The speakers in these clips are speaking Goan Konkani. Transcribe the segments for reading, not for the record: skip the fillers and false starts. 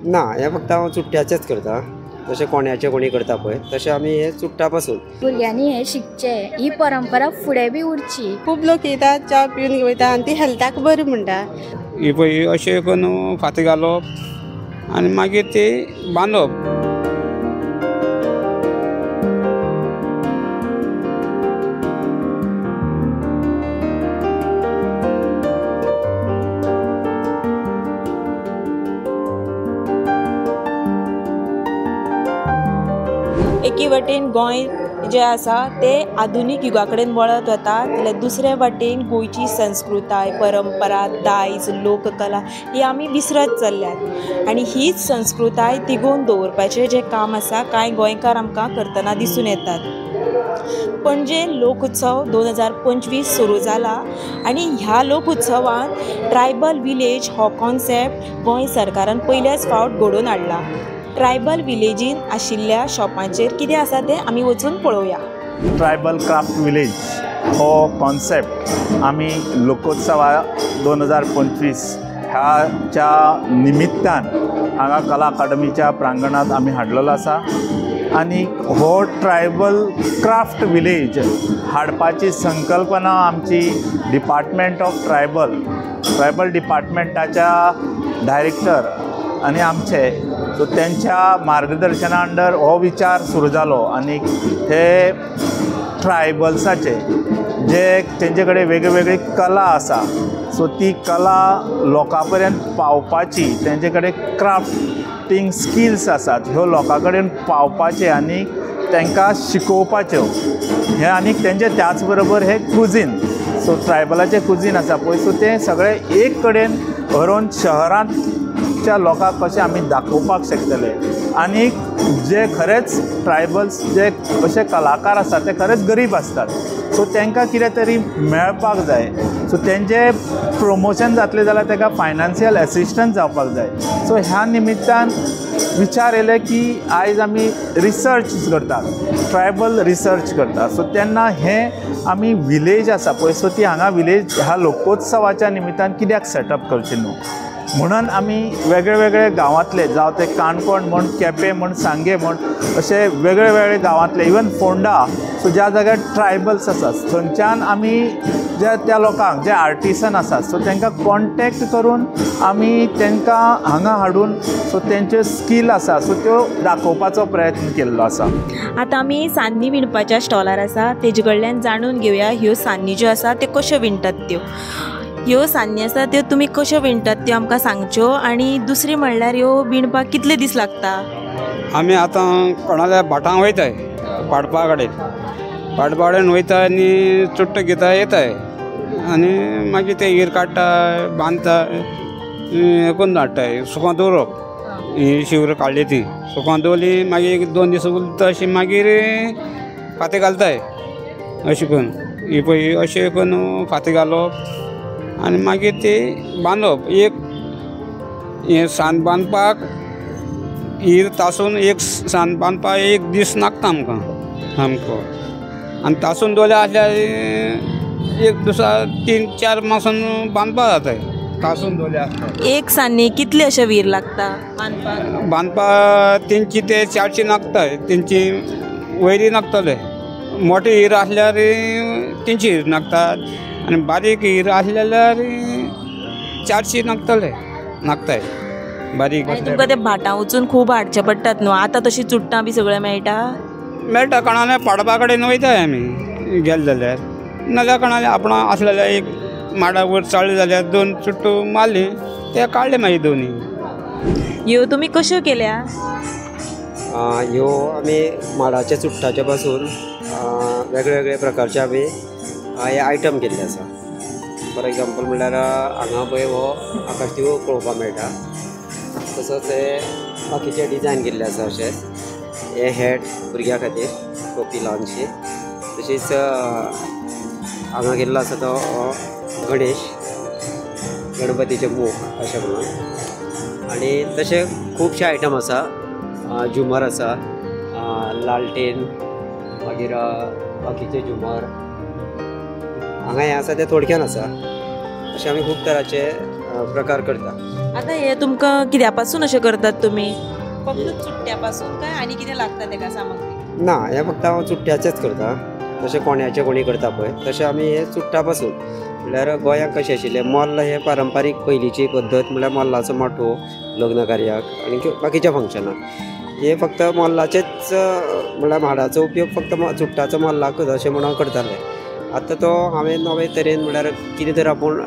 ना, हें फक्त हांव चुट्ट्याचेंच करता. तशें कोण्याचें कोणी करता पळय तशें आमी हे चुट्टा पासून. भुरग्यांनी हें शिकचें, ही परंपरा फुडें बी उरची. खूब लोक येतात, च्या पिवन वयता आनी ती हेल्थाक बरी म्हणटा. ही पळय अशें करून फाती घालप आनी मागीर ती बांदप. एकी वटेन गोंय जें आसा तें आधुनीक युगा कडेन वळत वता, जाल्यार दुसरे वटेन गोंयची संस्कृताय, परंपरा, दायज, लोककला ही आमी विसरत चल्ल्यात आनी हीच संस्कृताय तिगोवन दवरपाचें जें काम आसा कांय गोंयकार आमकां करतना दिसून येतात. पणजे लोकोत्सव 2025 सुरू जाला आनी ह्या लोकोत्सवांत ट्रायबल विलेज हो कॉन्सेप्ट गोंय सरकारान पयल्याच फावट घडोवन हाडला. ट्रायबल विलेजीन आशिल्ल्या शॉपांचेर कितें आसा तें आमी वचून पळोवया. ट्रायबल क्राफ्ट विलेज हो कॉन्सेप्ट आमी लोकोत्सवा 2025 ह्याच्या निमित्तान हांगा कला अकादमीच्या प्रांगणांत आमी हाडलेलो आसा आनी हो ट्रायबल क्राफ्ट विलेज हाडपाची संकल्पना आमची डिपार्टमेंट ऑफ ट्रायबल डिपार्टमेंटाच्या डायरेक्टर आनी आमचे सो तेंच्या मार्गदर्शना अंडर हो विचार सुरू जालो आनी हे ट्रायबल्साचे जे तेंचे कडेन वेगळी वेगळी कला आसा सो ती कला लोकां पर्यंत पावपाची, तेंचे कडेन क्राफ्टिंग स्किल्स आसात ह्यो लोकां कडेन पावपाचे आनी तांकां शिकोवपाच्यो हें आनी तेंचे त्याच बरोबर हे कुजीन सो ट्रायबलाचें कुजीन आसा पळय सो तें सगळें एक कडेन व्हरून शहरांतच्या लोकांक कशें आमी दाखोवपाक शकतले आनी जे खरेंच ट्रायबल्स जे अशे कलाकार आसात ते खरेंच गरीब आसतात सो तांकां कितें तरी मेळपाक जाय सो तेंचें प्रमोशन जातलें जाल्यार ताका फायनान्शियल एसिस्टन्स जावपाक जाय. सो ह्या निमित्तान विचार येयले की आयज आमी रिसर्च करतात, ट्रायबल रिसर्च करतात सो तेन्ना हें आमी विलेज आसा पळय सो ती हांगा विलेज ह्या लोकोत्सवाच्या निमित्तान कित्याक सेटअप करचें न्हू म्हणून आमी वेगळे वेगळे गांवांतले, जावं ते काणकोण म्हण, केपें म्हण, सांगें म्हण, अशे वेगळे वेगळे गांवांतले, इवन फोंडा सो ज्या जाग्यार ट्रायबल्स आसात थंयच्यान आमी ज्या त्या लोकांक जे आर्टिसन आसात सो तांकां कॉन्टेक्ट करून आमी तांकां हांगा हाडून सो तेंच्यो स्कील आसा सो त्यो दाखोवपाचो प्रयत्न केल्लो आसा. आतां आमी सान्नी विणपाच्या स्टॉलार आसा, तेजे कडल्यान जाणून घेवया ह्यो सान्नी ज्यो आसा त्यो कश्यो विणटात त्यो. ह्यो सान्नी आसा त्यो तुमी कश्यो विणटात त्यो आमकां सांगच्यो आनी दुसरी म्हणल्यार ह्यो विणपाक कितले दीस लागता? आमी आतां कोणाल्या भाटां वयताय, पाडपा कडेन पाडपा कडेन वयता आनी चुट्ट घेता येताय आनी मागीर ते हीर काडटा, बांदता, हें करून हाडटाय, सुकोन दवरप, ही शिवर काडली ती सुकोन दवरली मागीर एक 2 दीस उरता अशी मागीर फाती घालताय अशें करून ही पळय अशें करून फाती घालप आनी मागीर ती बांदप. एक हें सान बांदपाक हीर तासून एक सान बांदपाक 1 दीस लागता आमकां सामको आनी तासून दवरले आसल्यार एक दिसा 3-4 मासान बांदपाक जाताय. तासून दवरले आसता. एक सान्नी कितले अशें वीर लागता बांदपाक? बांदपाक 300 ते 400 लागताय, 300 वयरी लागतले. मोटे हीर आसल्यार 300 हीर लागतात आनी बारीक हीर आसले जाल्यार 400 लागतले, लागताय बारीक. तुमकां ते भाटां वचून खूब हाडचे पडटात न्हू, आतां तशीं चुट्टां बी सगळें मेळटा? मेळटा, कोणाल्या पाडपा कडेन वयताय आमी गेले जाल्यार, नाजाल्यार कोणाल्या आपणा आसले जाल्यार एक माडा वयर चडले जाल्यार 2 चुट्टो मारली ते काडले मागीर दोनी. ह्यो तुमी कश्यो केल्या? ह्यो आमी माडाच्या चुट्टाच्या पासून वेगळे वेगळे प्रकारचे आमी हे आयटम केल्ले आसा. फॉर एग्जाम्पल म्हणल्यार हांगा पळय हो आकाशदिवो पळोवपाक मेळटा, तसोच हे बाकीचे डिजायन केल्ले आसा. अशेंच हे हॅट भुरग्यां खातीर टोपी ल्हानशी, तशीच हांगा गेल्लो आसा तो गणेश, गणपतीचें मूख अशें म्हणून. आनी तशे खुबशे आयटम आसा, झुमर आसा, लालटेन, मागीर बाकीचे झुमर हांगा हें आसा तें थोडक्यान आसा. अशे आमी खूब तरांचे प्रकार करता. आतां हे तुमकां कित्या पासून अशें करतात तुमी? फक्त चुट्ट्या पासून काय आनी कितें लागता तेका सामग्री? ना, हें फक्त हांव चुट्ट्याचेच करता. तशें कोण्याचें कोणी करता पळय तशें आमी हे चुट्टा पासून म्हणल्यार गोंयांत कशें आशिल्लें मोल्ल हें पारंपारीक पयलींची पद्दत म्हणल्यार मोल्लाचो माटोव लग्न कार्याक आनी बाकीच्या फंक्शनाक हे फक्त मोल्लाचेच म्हणल्यार माडाचो उपयोग फक्त चुट्टाचो मोल्लाकच अशें म्हणून करताले. आतां तो हांवें नवे तरेन म्हणल्यार कितें तर आपूण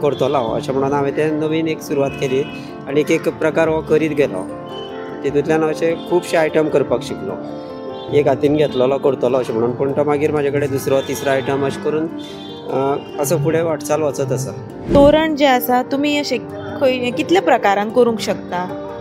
करतलो अशें म्हणून हांवें तें नवीन एक सुरवात केली आनी एक एक प्रकार हो करीत गेलो. तितूंतल्यान अशे खुबशे आयटम करपाक शिकलो. एक हातीन घेतलेलो करतलो अशें म्हणून, पूण तो मागीर म्हाजे कडेन दुसरो तिसरो आयटम अशें करून असो फुडें वाटचाल वचत आसा. तोरण जें आसा तुमी अशें खंय कितल्या प्रकारान करूंक शकता?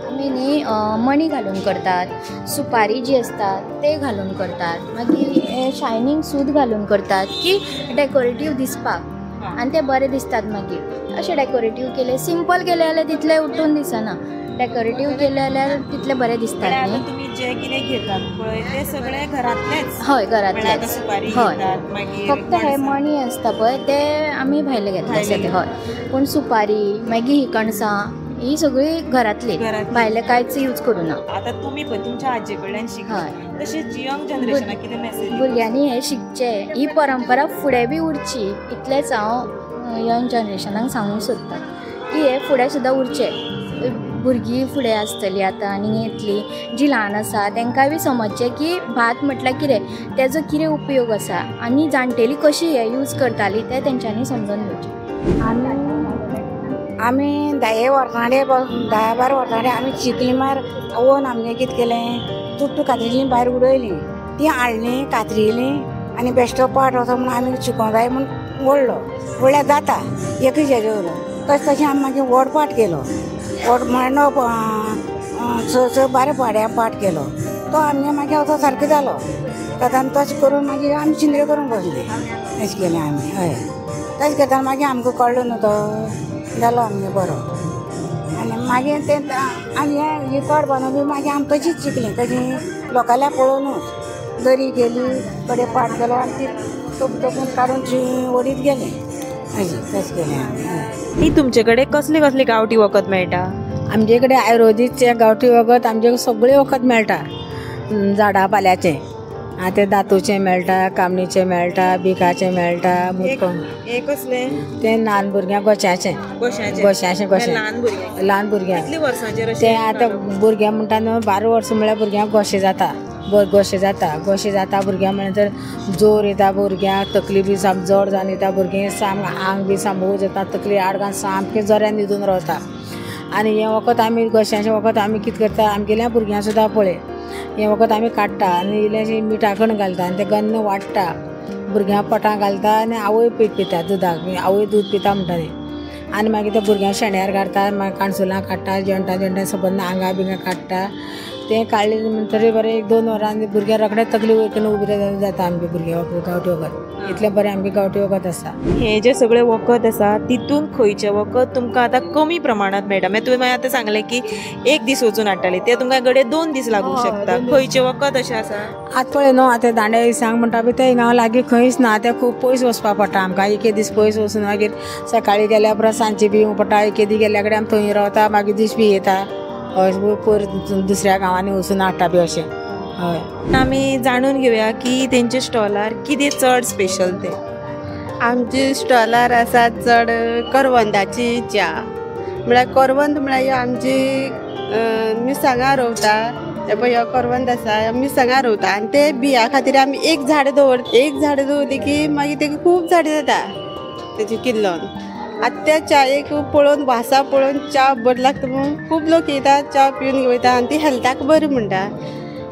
आमी न्ही मणी घालून करतात, सुपारी जी आसता ते घालून करतात, मागीर शायनींग सूत घालून करतात की डेकोरेटीव दिसपाक आनी ते बरे दिसतात. मागीर अशें डेकोरेटीव केले, सिंपल केले जाल्यार तितले उठून दिसना, डेकोरेटीव केले जाल्यार तितले बरे दिसतात न्ही. तुमी जे कितें घेतात पळय ते सगळे घरांतलेच? हय, घरांतलेच. हय, फक्त हे मणी आसता पळय ते आमी भायले घेतले आसा ते. हय, पूण सुपारी मागीर ही कणसां ही सगळी घरांतली, भायले कांयच यूज करूना. आतां तुमी पळय तुमच्या आजी कडल्यान शिकले, तशेंच यंग जनरेशनाक कितें मेसेज? भुरग्यांनी हें शिकचें, ही परंपरा फुडें बी उरची इतलेंच हांव यंग जनरेशनाक सांगूंक सोदतां की हें फुडें सुद्दां उरचें. भुरगीं फुडें आसतलीं आतां आनी येतलीं जीं ल्हान आसा तांकांय बी समजचें की भात म्हटल्यार कितें, तेजो कितें उपयोग आसा आनी जाणटेली कशी हें यूज करताली तें तेंच्यांनी समजून घेवचें. आमी 10 वर्सां 10 12 वर्सां आमी चिकली मार आवोन आमगें कितें केलें, चुट्टू कातरिल्ली भायर उडयली, ती हाडली कातरिली आनी बेश्टो पाट वचो म्हूण आमी चिकोंक जाय म्हूण ओडलो, ओडल्यार जाता एकूच हेजेर उरलो. तशें तशें आमी मागीर व्हड पाट केलो, व्हड म्हळ्यार 9 6 6 12 पाड्या पाट केलो, तो आमगे मागीर असो सारको जालो. तातूंत तशें करून मागीर आमी चिंद्रे करूंक बसले, तशें केलें आमी. हय, तशें करतना मागीर आमकां कळ्ळो न्हू तो जालो आमगे बरो. आनी मागीर तें आनी हें कड बांदून बी मागीर आमी तशीच शिकलीं, कशी लोकांल्या पळोवनूच दरी केली, कडे पाट केलो आनी ती तोपून काडून ओडीत गेली, अशी तशें केलें आमी. ही तुमचे कडेन कसले कसले गांवठी वखद मेळटा? आमचे कडेन आयुर्वेदीकचें गांवठी वखद आमचे कडेन सगळें वखद मेळटा, झाडां पाल्याचें. आतां दातूचें मेळटा, कामणीचें मेळटा, बिकाचें मेळटा. हें कसलें? तें ल्हान भुरग्यांक गोश्याचें. गोश्याचें गोशें ल्हान भुरग्यांक. तें आतां भुरग्यां म्हणटा न्हू 12 वर्सां म्हळ्यार भुरग्यांक गोशें जाता, गोशें जाता, गोशें जाता भुरग्यांक म्हळ्यार तर जोर येता भुरग्यांक, तकली बी साम जड जावन येता भुरगीं, साम आंग बी सामू जाता, तकली आडगान सामकें जोऱ्यान न्हिदून रावता. आनी हें वखद आमी गोश्याचें वखद आमी कितें करता, आमगेल्या भुरग्यांक सुद्दां पळय हें वखद आमी काडटा आनी इल्लेंशें मिठा कण घालता आनी तें गन्न वाडटा, भुरग्यांक पोटां घालता आनी आवय पिता दुदाक, आवय दूद पिता म्हणटा ती. आनी मागीर त्या भुरग्यांक शेण्यार काडटा, मागीर काणसुलां काडटा, जेवणटा जेवणटा सबंद आंगा बिंगा काडटा. तें काडलें म्हणटरीर बरें 1-2 वरां भुरग्यांक रोखडें तकली वयर करून उबें जाता आमगे भुरग्यांक गांवठी वखद. इतलें बरें आमगे गांवठी वखद आसा. हें जें सगळें वखद आसा तितून खंयचें वखद तुमकां आतां कमी प्रमाणांत मेळटा? मागीर तुवें आतां सांगलें की 1 दीस वचून हाडटाले, तें तुमकां घडये 2 दीस लागूंक शकता. खंयचें वखद अशें आसा? आतां पळय न्हू आतां दांडे सांग म्हणटा पळय तें हिंगा लागीं खंयच ना, तें खूब पयस वचपा पडटा आमकां. एक दीस पयस वचून मागीर सकाळीं गेल्या उपरांत सांजचें बी येवंक पडटा. एक दीस गेल्ल्या कडेन आमी थंय रावता, मागीर दीस बी येता हय, पयर दुसऱ्या गांवांनी वचून हाडटा बी अशें. हय, आमी जाणून घेवया की तेंच्या स्टॉलार कितें चड स्पेशल तें. आमच्या स्टॉलार आसा चड करवंदाची च्या, म्हळ्यार करवंद म्हळ्यार आमची मिरसांगा रोवता, हे पळय हो करवंद आसा, मिरसांगा रोवता आनी ते बिया खातीर आमी एक झाड दवर, एक झाड दवरली की मागीर तेका खूब झाडां जाता तेजी किल्लोन. आतां त्या च्यायेक पळोवन वासा पळोवन च्या बरी लागता म्हणून खूब लोक येता, च्या पिवन वयता आनी ती हेल्थाक बरी म्हणटा,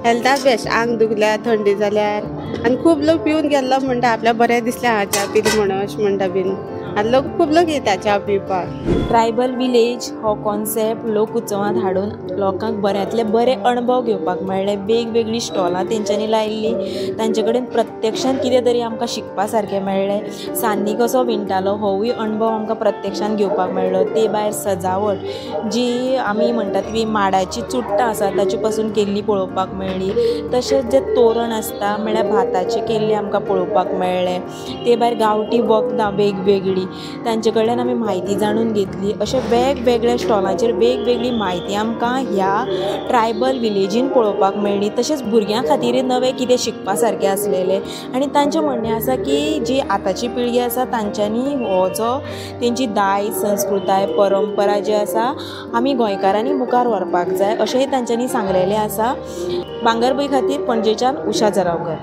हेल्थाक बेस्ट. आंग दुखल्यार, थंडी जाल्यार आनी खूब लोक पिवन गेल्लो म्हणटा आपल्याक बरें दिसलें हा च्या पिली म्हणून अशें म्हणटा बीन. आनी लोक खूब लोक येता च्या पिवपाक. ट्रायबल विलेज हो कॉन्सेप्ट लोक उत्सवांत हाडून लोकांक बऱ्यांतले बरे अणभव घेवपाक मेळ्ळे. वेगवेगळीं स्टॉलां तेंच्यांनी लायिल्लीं, तांचे कडेन प्रत्यक्षान कितें तरी आमकां शिकपा सारकें मेळ्ळें. सान्नी कसो विणटालो होवूय अणभव आमकां प्रत्यक्षान घेवपाक मेळ्ळो. ते भायर सजावट जी आमी म्हणटात ती माडाची चुट्टां आसा ताचे पसून केल्ली पळोवपाक मेळ्ळी. तशेंच जें तोरण आसता म्हळ्यार भाताचें केल्लें आमकां पळोवपाक मेळ्ळें. ते भायर गांवठी वखदां वेगवेगळीं पळयली, तांचे कडल्यान आमी म्हायती जाणून घेतली. अशे वेगवेगळ्या स्टॉलांचेर वेगवेगळी म्हायती आमकां ह्या ट्रायबल विलेजीन पळोवपाक मेळ्ळी. तशेंच भुरग्यां खातीरय नवें कितें शिकपा सारकें आसलेलें आनी तांचें म्हणणें आसा की जी आतांची पिळगी आसा तांच्यांनी हो जो तेंची दायज, संस्कृताय, परंपरा जी आसा आमी गोंयकारांनी मुखार व्हरपाक जाय अशेंय तांच्यांनी सांगलेलें आसा. भांगरभूंय खातीर पणजेच्यान उषा जरावकर.